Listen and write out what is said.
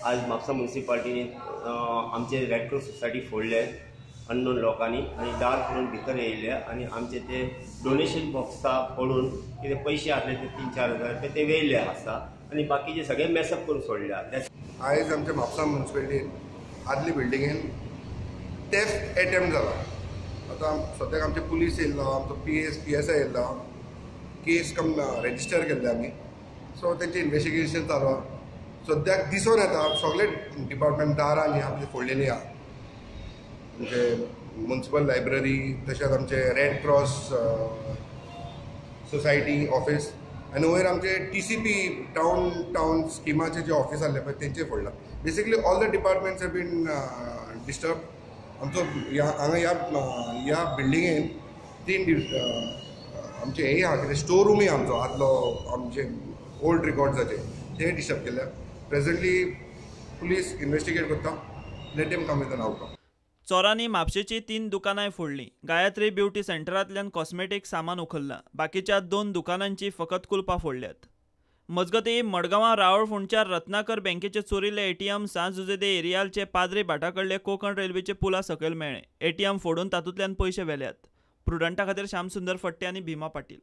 आज म्हापसा मुन्सिपाल्टीन आमचे red cross society फोडले अननोन लोकांनी आनी दार फोडून भितर येयले आनी आमचे ते डोनेशन बॉक्सा फोडून कितें पयशे आसले ते 3-4 हजार रुपया ते वेयले आसा आनी बाकीचे सगळे मेसअप करून सोडले. आयज आमच्या म्हापसा मुन्सिपाल्टीन आदली बिल्डिंगेन थेफ्ट एटेम्प्ट जाला. आतां सद्याक आमचे पुलीस येयल्लो, आमचो पी एस I येयल्लो, केस कम रेजिस्टर केल्ले आमी. सो तेंचें इन्वेस्टिगेशन चालू आहा. सद्याक दिसून येता सगळे डिपार्टमेंट दारां जी आहा ती फोडलेली आहा. आमचे मुन्सिपल लायब्ररी, तशेंच आमचे रेड क्रॉस सोसायटी ऑफिस आनी वयर आमचे TCP town स्किमाचे जे ऑफिस आहले पळय तेंचे फोडला. Basically all the departments have been disturb. आमचो ह्या हांगा ह्या बिल्डिंगेन 3 आमचे हे आहा कितें स्टोर रुमूय आमचो आदलो आमचे ओल्ड रिकॉर्ड्साचे ते डिस्टर्ब केल्या. प्रेझेंटली पुलीस इन्वेस्टिगेट करता. Let them come with an outcome. चोरांनी म्हापशेची 3 दुकानांय फोडलीं. गायत्री ब्युटी सेंटरांतल्यान कॉस्मेटीक सामान उखल्लां. बाकीच्या 2 दुकानांची फकत कुलपां फोडल्यात. मजगतीं मडगांवां रावळफोंडच्या रत्नाकर बँकेचे चोरिल्ले एटीएम सांत जुझे दे एरियालचे पाद्री भाटाकडले कोंकण रेल्वेचे पुला सकयल मेळ्ळें. एटीएम फोडून तातूंतल्यान पयशे व्हेल्यात. प्रुडंटा खातीर श्यामसुंदर फट्टे आनी भीमा पाटील.